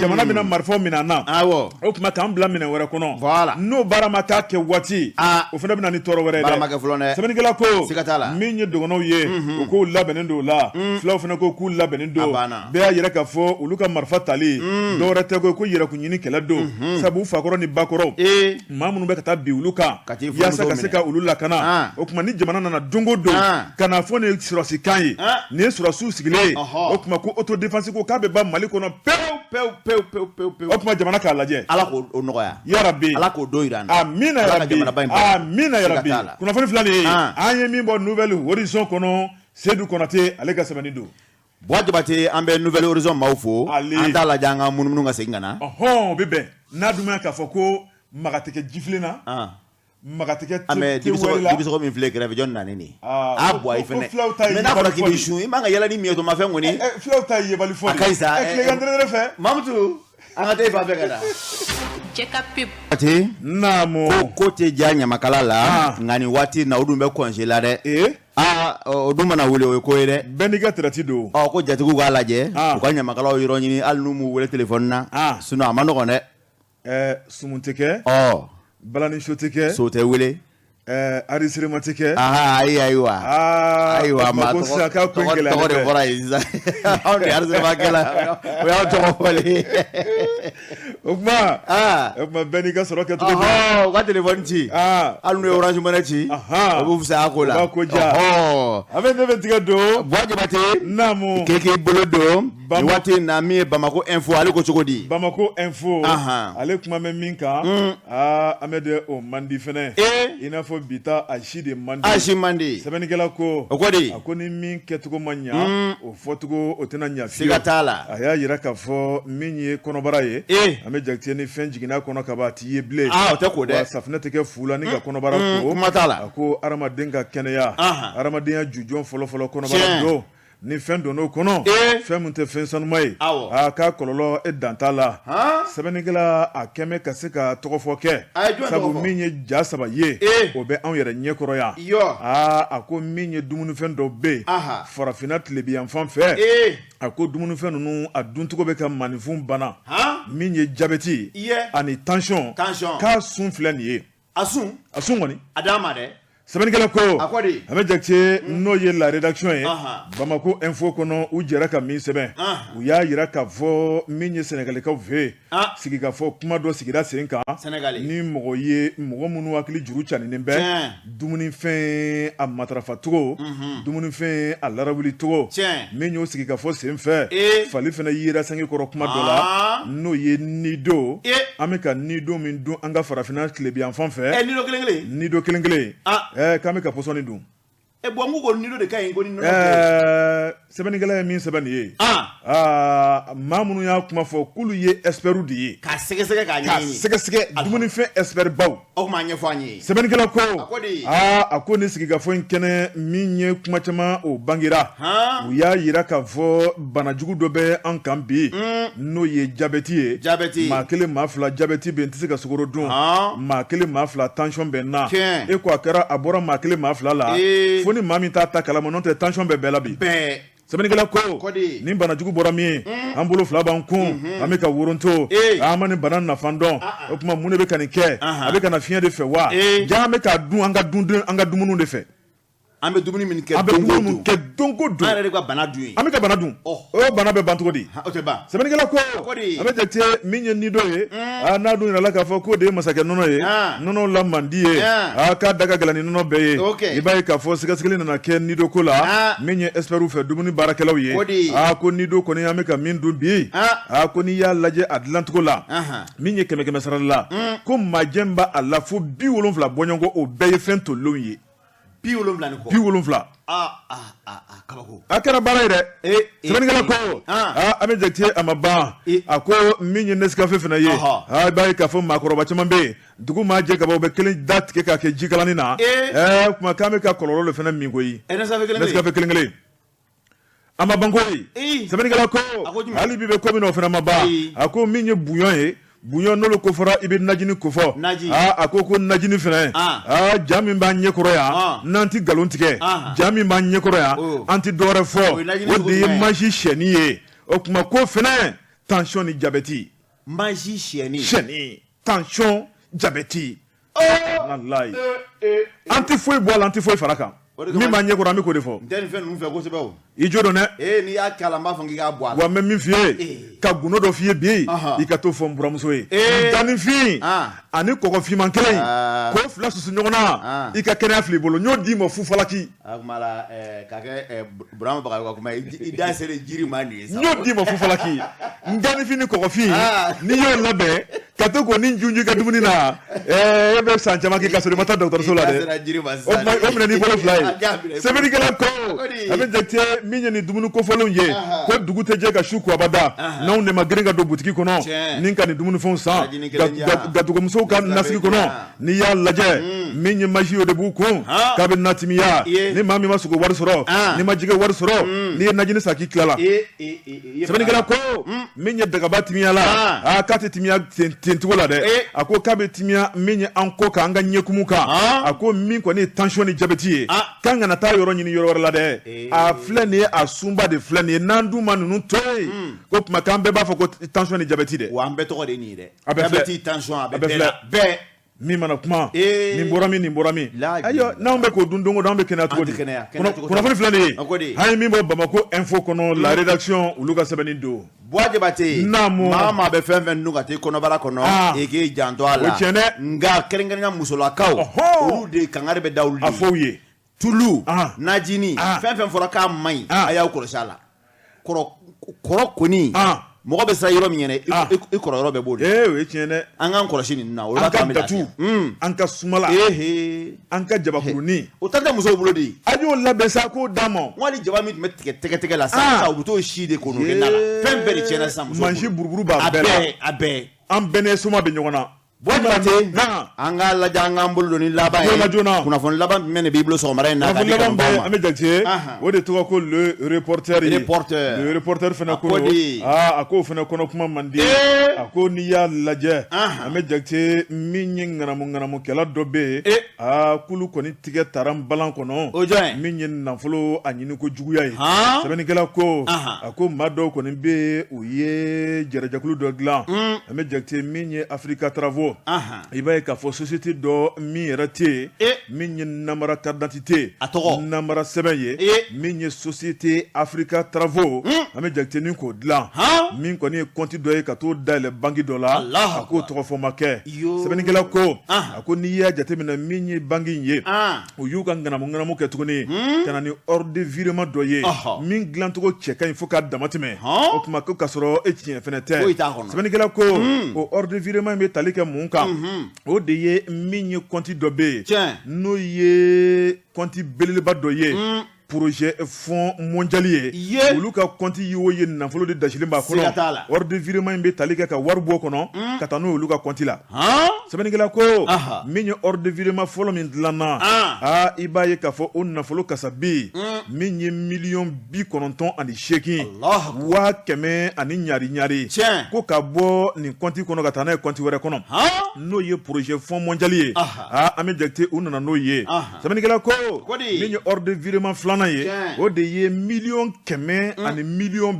jamana bɛna marifaw minɛ an na, o tuma k'an bila minɛn wɛrɛ kɔnɔ, n'o baara ma k'a kɛ waati, o fana bɛ na ni tɔɔrɔ wɛrɛ ye dɛ. Baara ma kɛ fɔlɔ dɛ. Sɛbɛnnikɛla ko, siga t'a la, min ye dɔgɔnɔw ye, u k'u labɛnnen don o la, fulaw fana ko k'u labɛnnen don. Bɛɛ y'a yira k'a fɔ olu ka marifa tali dɔwɛrɛ tɛ ko yɛrɛkun ɲini kɛlɛ don, sabu fakɔrɔ ni bakɔrɔ maa minnu bɛ ka taa bin olu kan yaasa ka se ka olu lakana. O tuma ni jamana nana don o don ka na fɔ nin sɔrɔdasikan ye, nin ye sɔrɔdasiw sigilen ye, o tuma ko autodéfense ko k'a bɛ ban Mali kɔnɔ pewu pewu pewu pewu pewu pewu. O tuma jamana k'a lajɛ. Ala k'o nɔgɔya. Yarabi. Ala k'o don jira an na. Amina yarabi. Amina yarabi. Kunnafoni filɛ nin ye, an ye min bɔ Nouvel Horizon kɔnɔ, Sedu Konate ale ka sɛbɛnni don. Buwa Jabate, an bɛ Nouvel Horizon maaw fo. An t'a lajɛ an ka munumunu ka segin ka na. Ɔhɔn, o bɛ bɛn n'a dun ma k'a fɔ ko maga tɛ kɛ jifilen na. Maga tɛ kɛ Ah, mais dibi min filɛ kɛrɛfɛ, jɔn nana ni nin ye? A bɔ i fɛnɛ, mais n'a fɔra k'i bɛ sun, i man ka yɛlɛ ni miyɛtɔmafɛn kɔni. Fulaw ta ye yebali fɔ. A ka ɲi sa. Tilegan dɛrɛdɛrɛ fɛ. Mamutu, an ka taa i fan fɛ ka na. Cɛ ka pub. Naamu. Ko tɛ diya ɲamakala la, nka nin waati in na, o dun bɛ congé la dɛ. Aa, o dun mana wuli, o ye ko ye dɛ. Bɛɛ n'i ka traite don. Ɔ, ko jatigiw k'a lajɛ, u ka ɲamakalaw yɔrɔ ɲini, hali n'u m'u wele téléphone na, sinon a ma nɔgɔn dɛ. Sumu tɛ kɛ. Ɔ. Balani so tɛ kɛ. So tɛ wele. Enregistrement tɛ kɛ. Ayi, ayiwa. Ayiwa, maa tɔgɔ de fɔra yen sisan. Anw de enregistrement kɛla, o y'anw tɔgɔ fɔlen ye. O tuma. O tuma, bɛɛ n'i ka sɔrɔ kɛcogo don. U ka téléphone ci. Hali n'u ye Orange Money ci. O b'u fisaya ko la. U b'a ko diya. A bɛ ne bɛ tigɛ don. Buwa Jabate. Naamu. K'e k'i bolo don. Nin waati in na, min ye Bamako Info, ale ko cogo di? Bamako Info, ale kuma bɛ min kan, aa, Ahmed, o man di fɛnɛ. I n'a fɔ bi ta, a si de man di. A si man di. Sɛbɛnnikɛla ko. O ko di? A ko ni min kɛcogo ma ɲa, o fɔcogo o tɛna ɲa fiyewu. Siga t'a la. A y'a jira k'a fɔ min ye kɔnɔbara ye, Ahmed Jakite, ni fɛn jiginna kɔnɔ kaban, a t'i ye bilen. Aa, o tɛ ko dɛ. Wa safunɛ tɛ kɛ fu la ni ka kɔnɔbara ko. Kuma t'a la. A ko hadamaden ka kɛnɛya, hadamadenya jujɔn fɔlɔfɔlɔ, kɔnɔbara don. Ni fɛn donn'o kɔnɔ, fɛn min tɛ fɛn sanuma ye, a k'a kɔlɔlɔ e dan t'a la. Sɛbɛnnikɛla a kɛmɛ ka se ka tɔgɔfɔ kɛ, sabu min ye ja saba ye, o bɛ anw yɛrɛ ɲɛkɔrɔ yan. Aa, a ko min ye dumunifɛn dɔw bɛ yen farafinna tilebinyanfan fɛ, a ko dumunifɛn ninnu a duncogo bɛ ka maaninfin bana, min ye jabɛti ani tansiyɔn, k'a sun filɛ nin ye. A sun. A sun kɔni. A d'a ma dɛ. Sɛbɛnnikɛla ko. A ko di? Ahmed Jakite, n'o ye la rédaction ye. Bamako Info kɔnɔ, u jɛra ka min sɛbɛn. U y'a jira k'a fɔ min ye Sɛnɛgalikaw fɛ yen. Sigikafɔ kuma dɔ sigira sen kan. Sɛnɛgali. Ni mɔgɔ ye mɔgɔ minnu hakili juru caninen bɛ. Tiɲɛ. Dumunifɛn a matarafacogo. Dumunifɛn a larawulicogo. Tiɲɛ. Min y'o sigikafɔ sen fɛ. Fali fana yera sange kɔrɔ kuma dɔ la. N'o ye nido. An bɛ ka nido min dun an ka farafinna tilebinyanfan fɛ. Nido kelen kelen. Nido kelen kelen. K'an bɛ ka pɔsɔni dun. Bon, n ko nido de ka ɲi ko ni nɔnɔ. Sɛbɛnnikɛla ye min sɛbɛn nin ye, aa, maa minnu y'a kuma fɔ, k'olu ye experts de ye. K'a sɛgɛsɛgɛ, k'a ɲɛɲini. K'a sɛgɛsɛgɛ, dumunifɛn expert baw. O tuma, ɲɛfɔ an ye. Sɛbɛnnikɛla ko. A ko di? Aa, a ko ni sigikafɔ in kɛnɛ min ye, kuma caman o bangera. U y'a jira k'a fɔ banajugu dɔ bɛ an kan bi, n'o ye jabɛti ye. Jabɛti. Maa kelen, maa fila, jabɛti bɛ n tɛ se ka sukaro dun. Maa kelen, maa fila, tension bɛ n na. E ko a kɛra, a bɔra maa kelen, maa fila la, fo ni maa min t'a ta kalama, n'o tɛ tension bɛ bɛɛ la bi. Bɛɛ. Sɛbɛnnikɛla ko, nin banajugu bɔra min ye, an bolo fila b'an kun, an bɛ ka woronto, an ma nin bana nafa dɔn. O tuma, mun de bɛ ka nin kɛ? A bɛ ka na fiɲɛ de fɛ wa? Ja, an bɛ k'a dun an ka dun an ka dumuniw de fɛ. An bɛ dumuni min kɛ. An bɛ dumuni min kɛ don o don. An yɛrɛ de ka bana dun ye. An bɛ ka bana dun. O bana bɛ ban cogo di? O tɛ ban. Sɛbɛnnikɛla ko, Ahmed Jakite, min ye nido ye, aa, n'a dun yirala k'a fɔ k'o de ye masakɛ nɔnɔ ye, nɔnɔ la mandi ye, aa, k'a da ka gɛlɛn ni nɔnɔ bɛɛ ye. I b'a ye k'a fɔ sɛgɛsɛgɛli nana kɛ nido ko la, min ye experts fɛ, dumuni baarakɛlaw ye, aa, ko nido kɔni, an bɛ ka min dun bi, aa, ko n'i y'a lajɛ a dilancogo la, min ye kɛmɛ kɛmɛ sara la, ko majɛ b'a la fo 70 bɔɲɔgɔnko, o bɛɛ ye fɛn tolilenw ye. 70 ni kɔ. 70. Kabako. A kɛra baara ye dɛ. Sɛbɛnnikɛla ko, aa, Ahmed Jakite, a ma ban. A ko min ye Nescafé fana ye, aa, i b'a ye k'a fɔ maakɔrɔba caman bɛ yen, dugu maa jɛ kaban, u bɛ kelen da tigɛ k'a kɛ jikalanin na. Kuma k'an bɛ ka kɔlɔlɔ de fana min koyi. Nescafé kelen kelen. A ma ban koyi. Sɛbɛnnikɛla ko, hali bi bɛ ko min na, o fana ma ban. A ko min ye bouillon ye, bouillon n'olu ko fɔra, i bɛ najini kofɔ. Aa, a ko najini fana, aa, ja min b'an ɲɛkɔrɔ yan, n'an tɛ nkalon tigɛ, ja min b'an ɲɛkɔrɔ yan, an tɛ dɔwɛrɛ fɔ, o de ye maji sɛni ye. O tuma ko fana, tension ni jabɛti. Maji sɛni. Sɛni, tension, jabɛti. Walayi, an tɛ foyi bɔ a la, an tɛ foyi fara kan. Min b'an ɲɛkɔrɔ, an bɛ k'o de fɔ. N tɛ nin fɛn ninnu fɛ kosɛbɛ o. I jo don dɛ. Ee, n'i y'a k'a la, n b'a fɔ k'i k'a bɔ a la. Wa n bɛ min f'i ye, ka gundo dɔ f'i ye bi, i ka t'o fɔ n buramuso ye. Daninfin ani kɔgɔfinman kelen, k'o fila susu ɲɔgɔn na, i ka kɛnɛya fili i bolo. N y'o d'i ma fufalaki. A kuma la, k'a kɛ Burama Bagayogo ka kuma ye, i da sera jiri ma nin ye sa. N y'o d'i ma fufalaki. Daninfin ni kɔgɔfin, n'i y'o labɛn ka to k'o ni junju i ka dumuni na, e bɛ san caman kɛ ka sɔrɔ i ma taa dɔgɔtɔrɔso la dɛ. O minɛ n'i bolo fila ye. Sɛbɛnnikɛla ko, Ahmed Jakite, min ye nin dumuni kofɔlenw ye, ko dugu tɛ jɛ ka su ko abada n'anw de ma girin ka don butigi kɔnɔ ni ka nin dumunifɛnw san. Gadugumusow ka nasigi kɔnɔ, n'i y'a lajɛ, min ye maji o de b'u kun k'a bɛ na timiya. Ni maa min ma sogo wari sɔrɔ, n'i ma jɛgɛ wari sɔrɔ, n'i ye najini san k'i tilala. Sɛbɛnnikɛla ko min ye dagaba timiya la, aa, k'a tɛ timiya tencogo la dɛ. A ko k'a bɛ timiya min ye an kɔ kan, an ka ɲɛkumu kan. A ko min kɔni ye tension ni jabɛti ye, k'an kana taa yɔrɔ ɲini yɔrɔ wɛrɛ la dɛ. A filɛ nin ye, a sunba de filɛ nin ye. N'an dun ma ninnu to yen, ko tuma k'an bɛɛ b'a fɔ ko tension ni jabɛti dɛ. Wa an bɛɛ tɔgɔ de ye nin ye dɛ. A bɛ filɛ. Jabɛti, tension, a bɛ bɛɛ la. Bɛɛ min mana kuma, nin bɔra min, nin bɔra min. Ayiwa, n'anw bɛ k'o dun don o don, an bɛ kɛnɛya cogo di? Kunnafoni filɛ nin ye, an ye min bɔ Bamakɔ Info kɔnɔ, la rédaction, olu ka sɛbɛnni don. Buwa Jabate. Naamu. Maa maa bɛ fɛn fɛn dun ka taa i kɔnɔbara kɔnɔ, i k'i janto a la. O tiɲɛ dɛ. Nka kɛrɛnkɛrɛnnenya musolakaw, olu de kangari bɛ da olu de ye. A fɔ u ye. Tulu, najini, fɛn fɛn fɔra k'a man ɲi, a y'aw kɔlɔsi a la. Kɔrɔ kɔni, mɔgɔ bɛ siran yɔrɔ min ɲɛ, i kɔrɔ yɔrɔ bɛɛ b'o de. Ee, o ye tiɲɛ dɛ. An k'an kɔlɔsi nin na. An ka datu, an ka sumala, an ka jabakurunin. O ta tɛ musow bolo de. A y'o labɛn sa k'o d'a ma. Wali jaba min tun bɛ tigɛ tɛgɛ tɛgɛ la sisan, u bɛ t'o si de ko n'o kɛ na la. Fɛn bɛɛ de tiɲɛna sisan musow bolo. Mansin buruburu b'a bɛɛ la. A bɛɛ. An bɛɛ ni soma bɛ ɲɔgɔn na. Buwa Jabate, an k'a lajɛ, an k'an bolo don ni laban ye. Joona joona. Kunnafoni laban jumɛn de b'i bolo sɔgɔmada in na k'a di kanubaw ma? An bɛ Jakite, o de tɔgɔ ko le reporter ye. Reporter. Le reporter fana ko, aa, a k'o fana kɔnɔ kuma man di. A ko n'i y'a lajɛ, an bɛ Jakite, min ye ŋanamu ŋanamukɛla dɔ bɛ yen, aa, k'olu kɔni tigɛ taara balan kɔnɔ. O jɔn ye? Min ye nafolo a ɲini ko juguya ye. Sɛbɛnnikɛla ko, a ko maa dɔw kɔni bɛ yen, u ye jɛrɛjɛkulu dɔ dilan. An bɛ Jakite, min ye Africa Travaux, i b'a ye k'a fɔ société dɔ min yɛrɛ tɛ yen, min ye namara carte d'identité, a tɔgɔ namara sɛbɛn ye, min ye société Africa Travaux, an bɛ Jakite, ni k'o dilan, min kɔni ye compte dɔ ye ka t'o dayɛlɛ banque dɔ la, a k'o tɔgɔ fɔ ma kɛ. Sɛbɛnnikɛla ko, a ko n'i y'a jateminɛ, min ye banque in ye, u y'u ka ŋanamu ŋanamu kɛ tuguni ka na ni ordre de virement dɔ ye min dilancogo cɛ ka ɲi fo k'a dama tɛmɛ. O tuma ko k'a sɔrɔ e tiɲɛ fɛnɛ tɛ. Sɛbɛnnikɛla ko o ordre de virement in bɛ tali kɛ mun kan? O de ye min ye compte dɔ bɛ yen, n'o ye compte belebeleba dɔ ye, projet Fonds mondial ye. Olu ka compte ye o ye, nafolo de dasilen b'a kɔnɔ. Ordre de virement in bɛ tali kɛ ka wari bɔ kɔnɔ ka taa n'o olu ka compte la. Sɛbɛnnikɛla ko min ye ordre de virement fɔlɔ min dilanna, aa, i b'a ye k'a fɔ o nafolo kasabi min ye 98 miliyɔn 100 000 ani ɲari ɲari, ko ka bɔ nin compte kɔnɔ ka taa n'a ye compte wɛrɛ kɔnɔ, n'o ye projet Fonds mondial ye. Aa, an bɛ Jakite, u nana n'o ye. Sɛbɛnnikɛla ko min ye ordre de virement filanan ye, o de ye 100 miliyɔn 151 miliyɔn.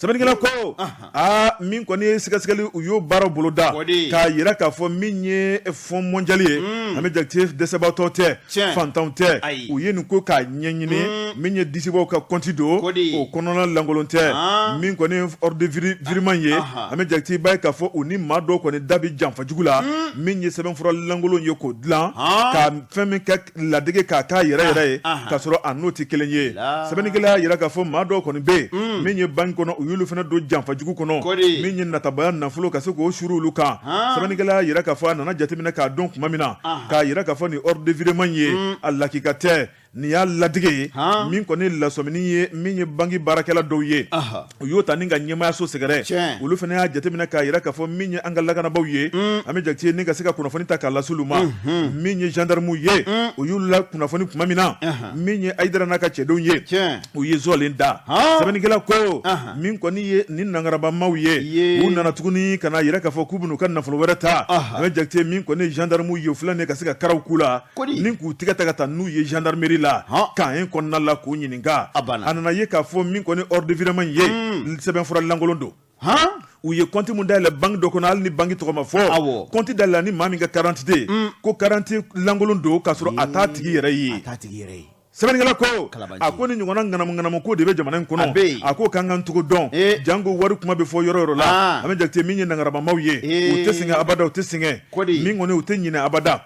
Sɛbɛnnikɛla ko, aa, min kɔni ye sɛgɛsɛgɛli, u y'o baara boloda k'a jira k'a fɔ min ye Fonds mondial ye, an bɛ Jakite, dɛsɛbaatɔ tɛ, fantanw tɛ. U ye nin ko k'a ɲɛɲini, min ye disibaw ka compte don, o kɔnɔna lankolon tɛ. Min kɔni ye ordre de virement ye, an bɛ Jakite, i b'a ye k'a fɔ u ni maa dɔw kɔni da bɛ janfa jugu la, min ye sɛbɛnfura lankolon ye k'o dilan ka fɛn min kɛ ladege k'a k'a yɛrɛ yɛrɛ ye, k'a sɔrɔ a n'o tɛ kelen ye. Sɛbɛnnikɛla y'a jira k'a fɔ maa dɔw kɔni bɛ yen, min ye banque kɔnɔ, u y'olu fana don janfa jugu kɔnɔ, min ye natabaya nafolo ka se k'o suru olu kan. Sɛbɛnnikɛla y'a jira k'a fɔ a nana jateminɛ k'a dɔn tuma min na, k'a jira k'a fɔ nin ordre de virement ye, a lakika tɛ, nin y'a ladege ye. Min kɔni lasɔmini ye, min ye banque baarakɛla dɔw ye, u y'o ta ni ka ɲɛmaayaso sɛgɛrɛ. Olu fana y'a jateminɛ k'a jira k'a fɔ min ye an ka lakanabaaw ye, an bɛ Jakite, ni ka se ka kunnafoni ta k'a lase olu ma, min ye gendarmew ye, u y'u la kunnafoni tuma min na, min ye Ayidara n'a ka cɛdenw ye, u ye zɔlen da. Sɛbɛnnikɛla ko min kɔni ye nin nangarabamaw ye, u nana tuguni ka n'a jira k'a fɔ k'u bɛn'u ka nafolo wɛrɛ ta. An bɛ Jakite, min kɔni ye gendarmew ye, filɛ nin ye ka se ka karaw k'u la ni k'u tigɛ ta ka taa n'u ye gendarmerie la, camp in kɔnɔna la, k'u ɲininka. A nana ye k'a fɔ min kɔni ordre de virement ye, sɛbɛnfura lankolon don. U ye compte mun dayɛlɛ banque dɔ kɔnɔ, hali ni banque tɔgɔ ma fɔ, compte dayɛlɛ ni maa min ka carte d'identité, ko carte lankolon don, k'a sɔrɔ a t'a tigi yɛrɛ ye. Sɛbɛnnikɛla ko, a ko ni ɲɔgɔnna ŋanamu ŋanamu ko de bɛ jamana in kɔnɔ. A ko k'an k'an cogo dɔn, janko wari kuma bɛ fɔ yɔrɔ yɔrɔ la. An bɛ Jakite, min ye nangarabamaw ye, u tɛ sɛgɛn abada, u tɛ sɛgɛn, min kɔni u tɛ ɲinɛ abada.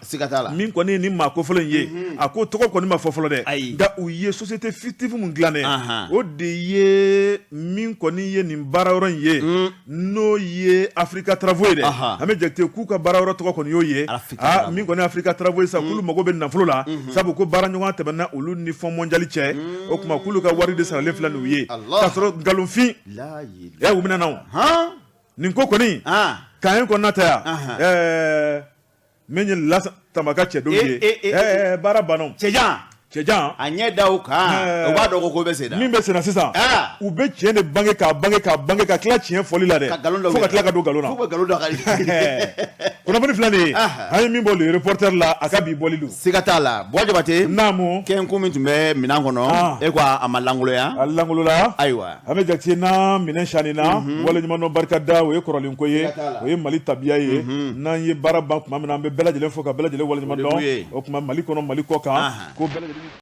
Min kɔni ni maa kofɔlen in ye, a ko tɔgɔ kɔni ma fɔ fɔlɔ dɛ, nka u ye société fictive min dilan dɛ, o de ye min kɔni ye nin baara yɔrɔ in ye, n'o ye Africa Travaux ye dɛ. An bɛ Jakite, k'u ka baara yɔrɔ tɔgɔ kɔni y'o ye. Aa, min kɔni Africa Travaux ye sa, k'olu mago bɛ nafolo la, sabu ko baara ɲɔgɔn tɛmɛna olu. ni Fonds mondial cɛ, o tuma k'olu ka wari de saralen filɛ n'u ye, k'a sɔrɔ nkalonfin u bɛna na nin ko kɔni k'an kɔnɔna ta yan. Min ye Lasa Tamba ka cɛdenw ye, baara banna. Cɛjan cɛjan a ɲɛ da u kan, u b'a dɔn ko bɛ sen min bɛ senna sisan, u bɛ tiɲɛ de bange k'a bange k'a bange ka tila tiɲɛ fɔli la dɛ, fo ka tila ka don nkalon na. Kunnafoni filɛ nin ye, an ye min bɔ Le Reporter la, a ka bi bɔli don. Siga t'a la, Buwa Jabate. Naamu. Kɛnkun min tun bɛ minɛn kɔnɔ, e ko a ma lankolonya. A lankolola. Ayiwa. An bɛ jate n'a minɛn sanina, waleɲumandɔn barika da, o ye kɔrɔlen ko ye, o ye Mali tabiya ye. N'an ye baara ban tuma min na, an bɛ bɛɛ lajɛlen fo ka bɛɛ lajɛlen waleɲuman dɔn. O tuma, Mali kɔnɔ, Mali kɔ kan, ko bɛɛ lajɛlen.